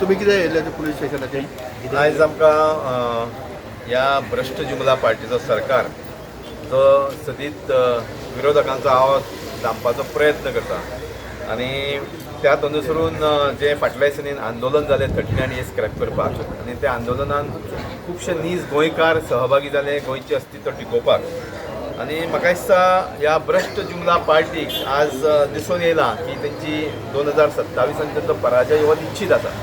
तुमी कितें येयल्ले पुलीस स्टेशनाचेर? आयज आमकां ह्या भ्रश्ट जुमला पार्टीचो सरकार जो सदीत विरोधकांचो आवाज दामपाचो प्रयत्न करता आनी त्यात अनुसरून जे फाटल्या दिसांनी आंदोलन जालें 39A scrap करपाक आनी त्या आंदोलनान खुबशे नीज गोंयकार सहभागी जाले गोंयचें अस्तित्व टिकोवपाक. आनी म्हाका दिसता ह्या भ्रश्ट जुमला पार्टीक आज दिसून येयलां की तेंची 2027 तेंचो पराजय हो निश्चीत आसा.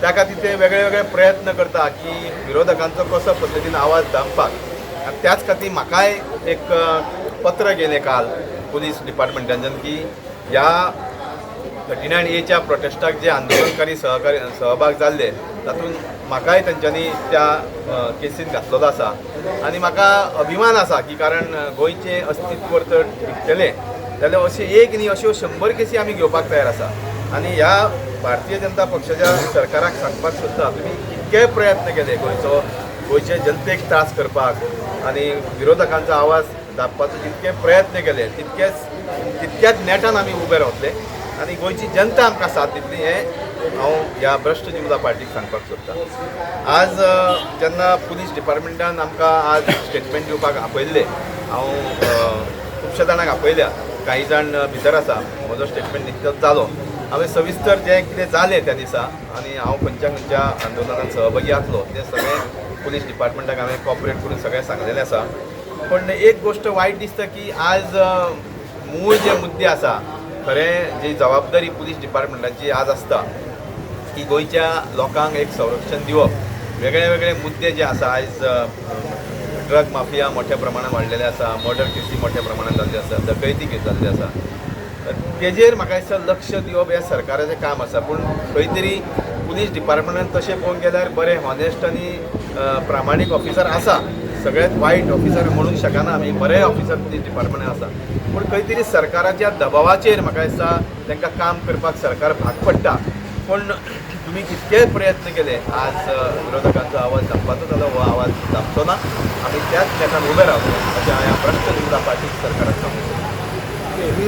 त्या खातीर ते वेगळे वेगळे प्रयत्न करता की विरोधकांचो कसो पद्दतीन आवाज दामपाक. आनी त्याच खातीर म्हाकाय एक पत्र गेलें काल पुलीस डिपार्टमेंटाच्यान की ह्या 39Aच्या प्रोटेस्टाक जे आंदोलनकारी सहकारी सहभाग जाल्ले तातूंत म्हाकाय तेंच्यांनी त्या केसीन घातलेलो आसा. आनी म्हाका अभिमान आसा की कारण गोंयचें अस्तित्व जर टिकतलें जाल्यार अशें एक न्ही, अश्यो 100 केसी आमी घेवपाक तयार आसा. आनी ह्या भारतीय जनता पक्षाच्या सरकाराक सांगपाक सोदता, तुमी इतके प्रयत्न केले गोंयचे जनतेक त्रास करपाक आनी विरोधकांचो आवाज दाबपाचो जितके प्रयत्न केले तितक्याच नेटान आमी उबे रावतले आनी गोंयची जनता आमकां साथ दितली हें हांव ह्या भ्रश्ट जुमला पार्टीक सांगपाक सोदतां. आज जेन्ना पुलीस डिपार्टमेंटान आमकां आज स्टेटमेंट दिवपाक आपयल्लें, हांव खुबश्या जाणांक आपयल्या, काही जाण भितर आसा. म्हजो स्टेटमेंट निकतोच जालो. हांवें सविस्तर जें कितें जालें त्या दिसा आनी हांव खंयच्या खंयच्या आंदोलनात सहभागी आसलो तें सगळें पुलीस डिपार्टमेंटाक हांवें कॉपरेट करून सगळें सांगलेलें आसा. पण एक गोश्ट वायट दिसता की आज मूळ जे मुद्दे आसा, खरें जी जबाबदारी पुलीस डिपार्टमेंटाची आज आसता की गोंयच्या लोकांक एक संरक्षण दिवप, वेगळे वेगळे मुद्दे जे आसा, आयज ड्रग माफिया मोठ्या प्रमाणात वाडलेले आसा, मर्डर केसी मोठ्या प्रमाणात जाल्ले आसा, डकैती केस जाल्ले आसा, तेजेर म्हाका दिसता लक्ष दिवप हें सरकाराचें काम आसा. पूण खंय तरी पुलीस डिपार्टमेंटान तशें पळोवंक गेल्यार बरे हॉनेस्ट आनी प्रामाणीक ऑफिसर आसा. सगळ्यात वायट ऑफिसर म्हणूंक शकना आमी, बरे ऑफिसर पुलीस डिपार्टमेंटान आसा. पूण खंय तरी सरकाराच्या दबावाचेर म्हाका दिसता तांकां काम करपाक सरकार भाग पडटा. पूण तुमी कितकेय प्रयत्न केले आज विरोधकांचो आवाज दामपाचो जाल्यार हो आवाज दामचो ना. आमी त्याच नेटान उबे रावतले अशें हांव ह्या भ्रश्ट जुमला पार्टीक सरकाराक सांगूंक सोदतां.